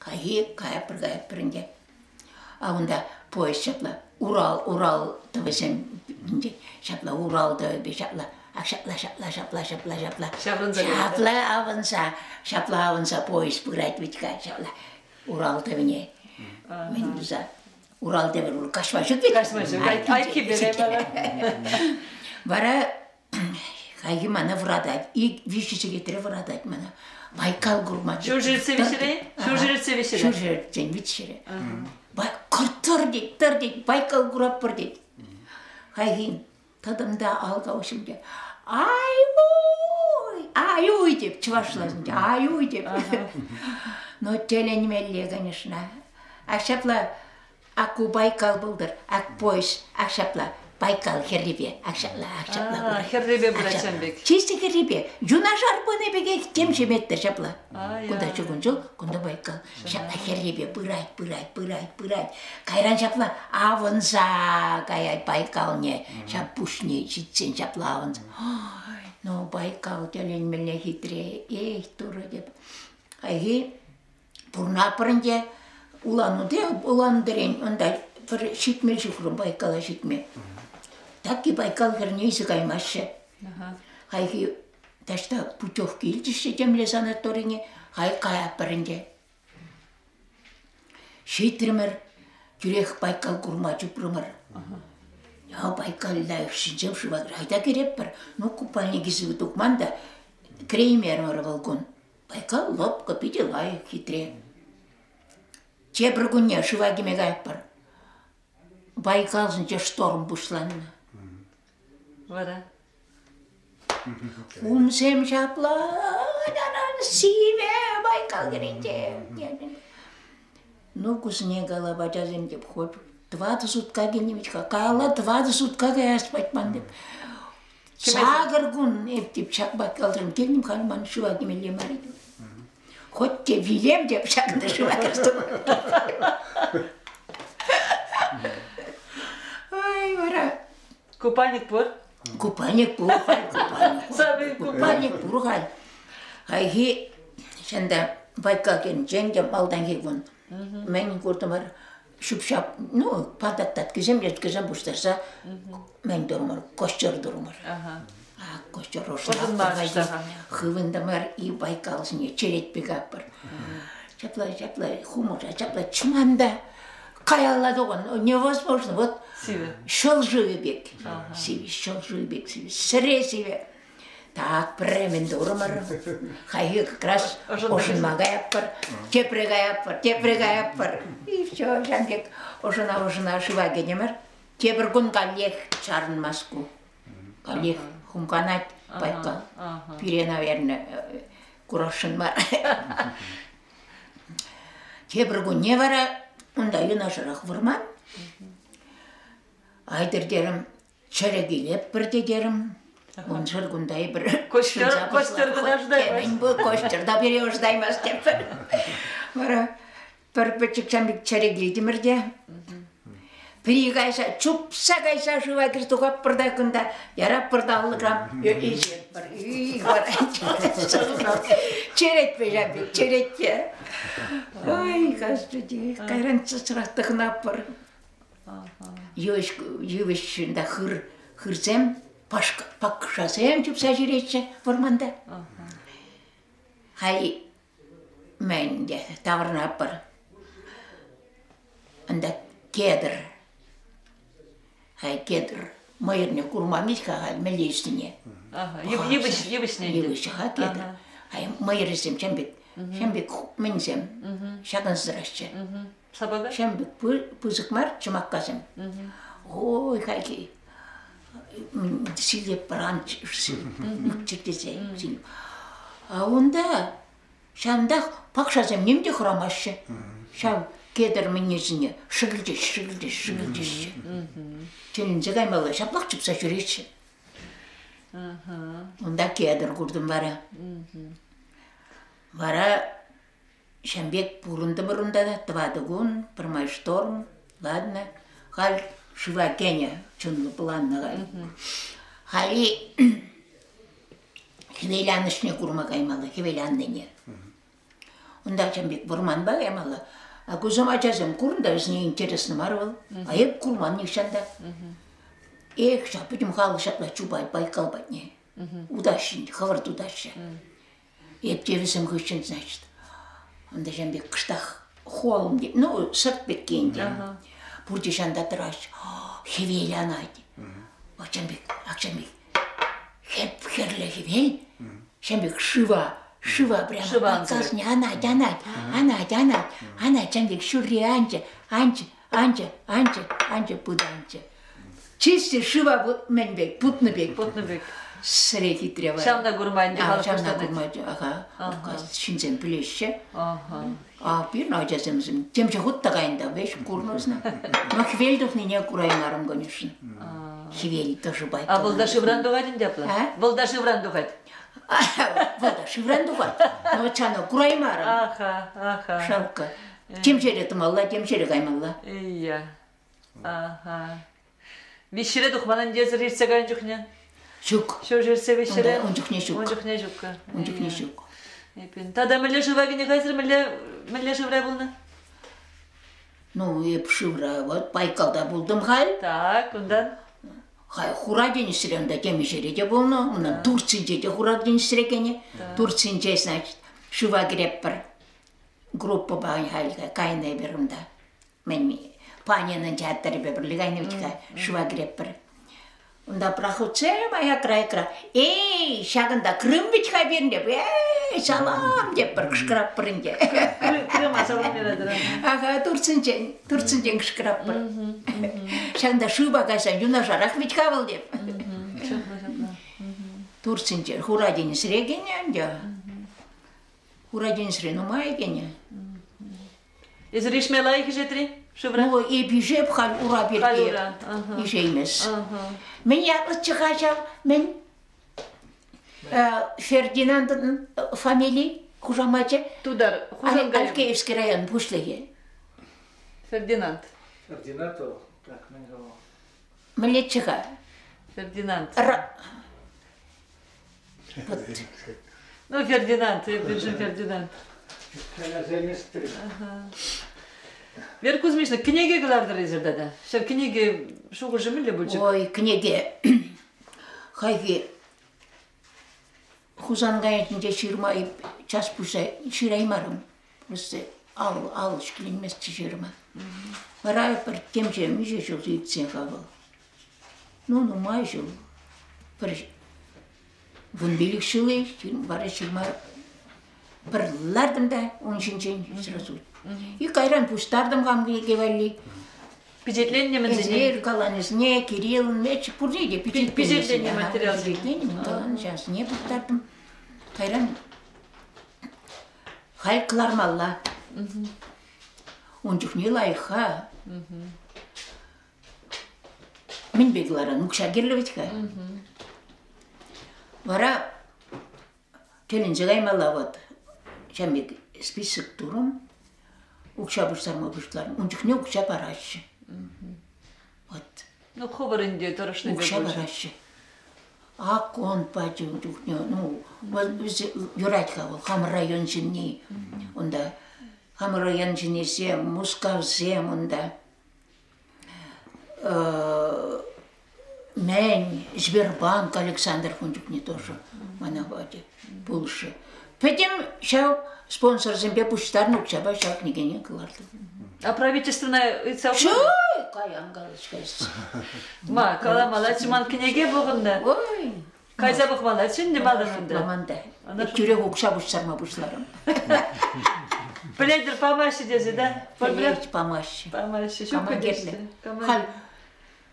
Хайхи каятпӑр, каятпӑр ӗнтӗ. А унта поезд ҫапла Урал, Урал тӑвӗсем ҫапла Урал тӑвӗпе ҫапла ак ҫапла, ҫапла, ҫапла, ҫапла, ҫапла. Ҫаврӑнса Ҫапла авӑнса, ҫапла авӑнса поезд пырать вӗт-ха, ҫапла Урал тӑвне. Мӗн туса? Урал тӑвӗ каҫма ҫук вӗт. Каҫма ҫук. Айккипе вара. Вара хайхи мана вӑратать. Ик виҫӗ сехетре вӑратать мана. Байкал курма. Ҫурҫӗр иртсе виҫҫӗре? Ҫурҫӗр иртсе виҫҫӗре? Ҫурҫӗр иртсен виҫҫӗре. Тӑр тет, тӑр тет, Байкал куратпӑр тет. Хайхи тӑтӑм та алка уҫӑм те. Ай-уй! Ай-уй деп чӑвашла ай-уй деп. Но тӗлӗнмелле, конечно. А ҫапла Ак ку Байкал пултӑр, ак поезд, ак ҫапла Байкал хӗррипе, ак ҫапла, ак ҫапла пырать. Хӗррипе пырать ҫам пек. Чисти хӗррипе. Юнашар пынӑ пекех тем ҫемет ҫапла. Кунта чукун ҫул, кунта Байкал. Ҫапла хӗррипе пырать, пырать, пырать, пырать. Кайран ҫапла авӑнса каять Байкалне. Ҫав пуҫне ҫитсен ҫапла авӑнса. Ой, ну Байкал тӗлӗнмелле хитре. Эх, Турӑ деп. Хайхи Пурӑнатпӑр ӗнтӗ. Улан-Удэ, Улан-Удэрен унта пӗр 70 ҫухрӑм Байкала ҫитме. Такки Байкал хӗрне илсе каймаҫҫӗ. Хайхи таҫта путевка илчӗҫ те темле санаторине, хай каятпӑр ӗнтӗ. Ҫитрӗмӗр, тӳрех Байкал курма чупрӑмӑр. Я Байкал лайӑх ҫинчен шыва айта кӗретпӗр. Ну, купальникӗ тухман та кӗреймерӗмӗр вӑл кун. Байкал лӑпкӑ, питӗ лайӑх, хитре. Тепӗр кунне шыва кӗме каятпӑр. Байкал ҫинче шторм пуҫланнӑ. Вара? Хумсем ҫапла сивӗ Байкал кӗрете. Ну, кусне калап, ачасем деп, хоть тӑватӑ сутка килнӗ вӗт-ха, каялла тӑватӑ сутка каяс патман деп. Сакӑр кун эп тип ҫак Байкалран килнӗ, халь ман шыва кӗмелле мар. Хоть те вилем деп ҫакӑнта шыва кӗрсе Ай, вара. Купальник пур? Купальник пур, халь купальник пур. Купальник пур халь. Хайхи ҫында Байкал кӗнчен те малтанхи кун мӗн куртӑмӑр ҫӳп-ҫап, ну, патак таткисем, леткисем пуҫтарса мӗн турӑмӑр, костер турӑмӑр. Костер хывӑнтӑмӑр и Байкал ҫине черетпе капӑр. Ҫапла, ҫапла, хумӑша, ҫапла чӑман та каялла тухӑн, невозможно, вот сивӗ. Ҫӑл шывӗ пек сивӗ, ҫӑл шывӗ пек сивӗ, сӗре сивӗ. Так, пӗрремӗн турӑмӑр. Хайхи как раз ӑшӑнма каятпӑр, тепре каятпӑр, тепре каятпӑр. И все, ҫавӑн пек ӑшӑна-ӑшӑна шыва кӗтӗмӗр. Тепӗр кун каллех чарӑнмасть ку. Каллех хумканать Байкал. Пире, наверное, курасшӑн мар. Тепӗр кунне вара унта юнашарах вӑрман. Айтӑр терӗм, Чӗрӗ килетпӗр те терӗм. Унсӑр кунта эпир Костер кӑна ӑшӑтаймасть. Костер та пире ӑшӑтаймасть тепӗр. Вара пӗр пӗчӗк ҫам пек чӗрӗ килтӗмӗр те. Пӗри кайса, чупса кайса шыва кӗрсе тухатпӑр та кунта, яратпӑр та алӑкран, ӗҫетпӗр. Черетпе ҫав пек, черетпе. Ой, Господи, кайран часрах тӑхӑнатпӑр. Йывӑҫ, йывӑҫ ҫында хыр, хырсем, пакшасем чупса ҫӳреҫҫӗ вӑрманта. Халь мӗн те таврӑнатпӑр. Ӑнта кедр. Хай кедр мӑйӑрне курман-и-ха халь мӗнле ӳснине. Йывӑҫ, йывӑҫне. Йывӑҫ-ха кедр. Хай мӑйӑрӗсем ҫам пек, ҫам пек мӗнсем ҫакӑнса тӑраҫҫӗ. Сапага? Ҫам пек пысӑк мар чӑмаккасем. Ой, хайхи силеп пӑран ӳкчӗр тесе. А унта ҫавӑнтах пакшасем ним те хӑрамаҫҫӗ. Ҫав кедр мӗннисене шӗкӗлчеҫ, шӗкӗлчеҫ, шӗкӗлчеҫҫӗ. Тӗлӗнсе каймалла, ҫаплах чупса ҫӳреҫҫӗ. Унта кедр куртӑм вара. Вара Ҫавӑн пек пурӑнтӑмӑр унта та тӑватӑ кун, пӗрмай шторм, ладно. Халь шыва кӗнӗ, чунлӑ пӑланнӑ халь. Халь хӗвел анӑҫне курма каймалла, хӗвел аннине. Унта ачам пек вӑрманпа каймалла. А кусем ачасем курнӑ та вӗсене интересно мар вӑл. А эп курман нихҫан та. Эх, ҫав пӗтӗм халӑх ҫапла чупать Байкал патне. Утаҫҫӗ, хӑвӑрт утаҫҫӗ. Эп те вӗсем хыҫҫӑн, значит, унта ҫам пек кӑштах холм, ну, сӑрт пекки ӗнтӗ. Пурте ҫанта тӑраҫҫӗ. Хӗвел анать. Ачам пек, ачам пек хӗп-хӗрлӗ хӗвел, ҫам пек шыва, шыва прямо подсосне анать, анать, анать, анать, анать, ҫам пек ҫурри анчӗ, анчӗ, анчӗ, анчӗ, анчӗ, пытанчӗ. Чисти шыва мӗн пек, путнӑ пек. Путнӑ пек. Сӗре хитре вара. Ҫавна курма ӗнтӗ халӑх Ҫавна курма, аха, ҫынсем пӗлеҫҫӗ. А пирӗн ачасемсем темҫе хут та кайнӑ та, веҫ курнӑ Но хӗвел тухнине кураймарӑм, конечно. Хӗвел тӑшӑ А вӑл та шывран тухать ӗнтӗ апла? Вӑл та шывран тухать. Вӑл та шывран тухать. Но вот ҫавна кураймарӑм. Аха, аха. Шалкӑ. Темҫере тӑмалла, темҫере каймалла. Ия. Аха. Виҫҫӗре тухман ӗнтӗ эсир иртсе кайнӑ чухне? Ҫук. Ҫур ҫӗрсе виҫҫӗре? Ун чухне ҫук. Ун чухне ҫук. Ун чухне ҫук. Эпин. Тата мӗнле шыва кӗнӗ кайсӑр мӗнле мӗнле шывра пулнӑ? Ну, эп шывра вот Байкалта пултӑм халь. Так, унтан? Хай Хура тинӗсре унта темиҫере те пулнӑ. Унтан Турцинче те Хура тинӗсре кӗнӗ. Турцинче, значит, шыва кӗреппӗр. Группӑпа халь кайнӑ эпир унта. Мӗн Панинӑн театрӗпе пӗрле кайнӑ вӗт-ха, шыва кӗретпӗр. Унта проходсем аякра-аякра. Эй, ҫакӑнта Крым вӗт-ха пирӗн деп. Эй, салам теппӗр, кӑшкӑратпӑр ӗнтӗ. Крыма салам яратӑр. Ага, Турцинчен, Турцинчен кӑшкӑратпӑр. Ҫакӑнта шывпа кайсан юнашарах вӗт-ха вӑл деп. Ҫапла, ҫапла. Турцинче Хура тинӗсре кӗнӗ ӗнтӗ. Хура тинӗсре нумай кӗнӗ. Эсир ишме лайӑх ишетри шывра? Ну, эп ишеп халь ура пирки. Халь ура. Ишеймес. Мӗн ятлӑччӗ-ха ҫав? Мӗн? Фердинандӑн фамили, хушамачӗ? Тутар. Алькеевский район пуҫлӑхӗ. Фердинанд. Фердинанд вӑл, так, мӗн вӑл? Мӗнлеччӗ-ха? Фердинанд. Ну, Фердинанд, пиршӗн Фердинанд. Вера Кузьмична, кӗнеке кӑлартӑр эсир тата. Ҫав кӗнеке шухӑшӗ мӗнле пулчӗ? Ой, кӗнеке. Хайхи Хусан каятӗнче ҫырма час пуҫа ҫыраймарӑм. Просто ал, ал ҫӗкленместчӗ ҫырма. Вара пӗр темҫе миҫе ҫул иртсен-ха вӑл. Ну, нумай ҫул. Пӗр 15 ҫул-и, вара ҫырма пӗр лартӑм та ун ҫинчен сразу. И кайран пуҫтартӑм хам кӗнеке валли. Пичетленнӗ мӗнсене? Эсир каланисене, Кириллӑн, пурне те пичетленнӗ материалсене. Пичетленнӗ, мӗн каланӑ, ҫавсене пуҫтартӑм. Кайран халь кӑлармалла. Ун чухне лайӑх-ха. Мӗнпе кӑларан? Укҫа кирлӗ вӗт-ха. Вара тӗлӗнсе каймалла вот. Ҫавӑн пек список турӑм. Укҫа пуҫтарма пуҫларӑм. Ун чухне укҫа параҫҫӗ. Вот. Ну, хӑвӑр ӗнтӗ тӑрӑшнипе Укҫа параҫҫӗ. Ак он пачӗ ун чухне. Ну, юрать-ха вӑл хамӑр район ҫынни. Унта хамӑр район ҫыннисем, Мускавсем унта. Мӗн, Сбербанк Александр ун чухне тоже мана пачӗ, пулӑшрӗ. Пӗтӗм ҫав спонсорсемпе пуҫтарнӑ укҫапа ҫав кӗнекене кӑлартӑм. А правительствӑна ыйтса Ҫук, каян калаҫкайс. Ма, каламаллаччӗ, ман кӗнеке пухӑннӑ. Ой. Кайса пӑхмаллаччӗ ӗнтӗ малтан ӗнтӗ. Ламан та. Тӳрех укҫа пуҫтарма пуҫларӑм. Пӗлетӗр, памаҫҫӗ тесе, да? Пӗлет, памаҫҫӗ. Памаҫҫӗ. Ҫук Кама кирлӗ. Халь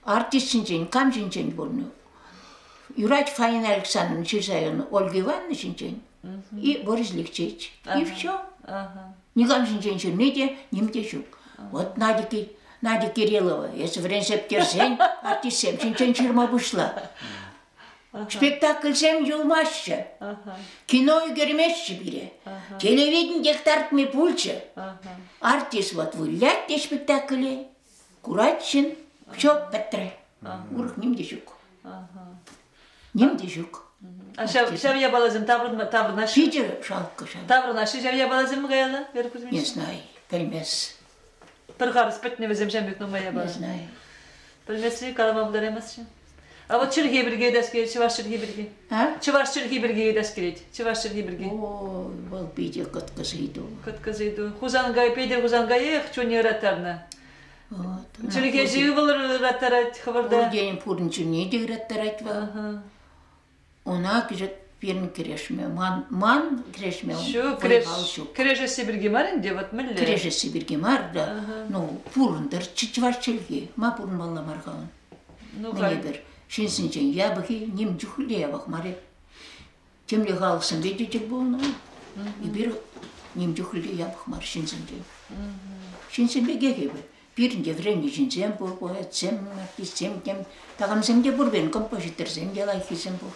артист ҫинчен, кам ҫинчен пулнӑ? Юрать Фаина Александровна ҫырса янӑ Ольга Ивановна ҫинчен и Борис Алексеевич. И все. Никам ҫинчен ҫырни те, ним те ҫук. Вот Надя, Надя Кириллова, эсӗ вӗренсе пӗтерсен артистсем ҫинчен ҫырма пуҫла. Спектакльсем юлмаҫҫӗ. Кино ӳкермеҫҫӗ пире. Телевидени тартми пулчӗ. Артист вот вылять те спектакле, курать ҫын, все пӗтрӗ. Урӑх ним те ҫук. Ним те ҫук. А ҫав, ҫав япаласем таврӑнма, таврӑнаҫҫӗ? Питӗ шалкӑ ҫав. Таврӑнаҫҫӗ ҫав япаласем каялла, Вера Кузьминична? Не знаю, пӗлмес. Пӗр харӑс пӗтнӗ вӗсем ҫам пек нумай япала. Не знаю. Пӗлмесси калама пултараймастчӗ. А вот чӗлхе пирки ыйтас килет, чӑваш чӗлхи пирки. А? Чӑваш чӗлхи пирки ыйтас килет. Чӑваш чӗлхи пирки. О, вӑл питӗ кӑткӑс ыйту. Кӑткӑс ыйту. Хусанкай, Петӗр Хусанкаех чунне ыраттарнӑ. Вот. Чӗлхеҫӗ ывӑл ыраттарать хӑвӑрта. Пуртен пурин чунне те ыраттарать вӑл. Ӑна пирӗн кӗрешме, ман, ман кӗрешме Ҫук, вӑй-хал ҫук. Кӗрешесси пирки мар ӗнтӗ, вот мӗнле? Кӗрешесси пирки мар да, ну, пурӑнтӑр чӑваш чӗлхи. Ма пурӑнмалла мар-ха ун? Ну, Мӗне пӗр ҫынсенчен япӑх-и, ним чухлӗ япӑх мар-и. Темле халӑхсемпе те тӗл пулнӑ. Эпир ним чухлӗ те япӑх мар ҫынсенчен. Ҫынсем пекех эпир. Пирӗн те вӗреннӗ ҫынсем пур, поэтсем, артистсем тем, такамсем те пур пирӗн, композиторсем те лайӑххисем пур.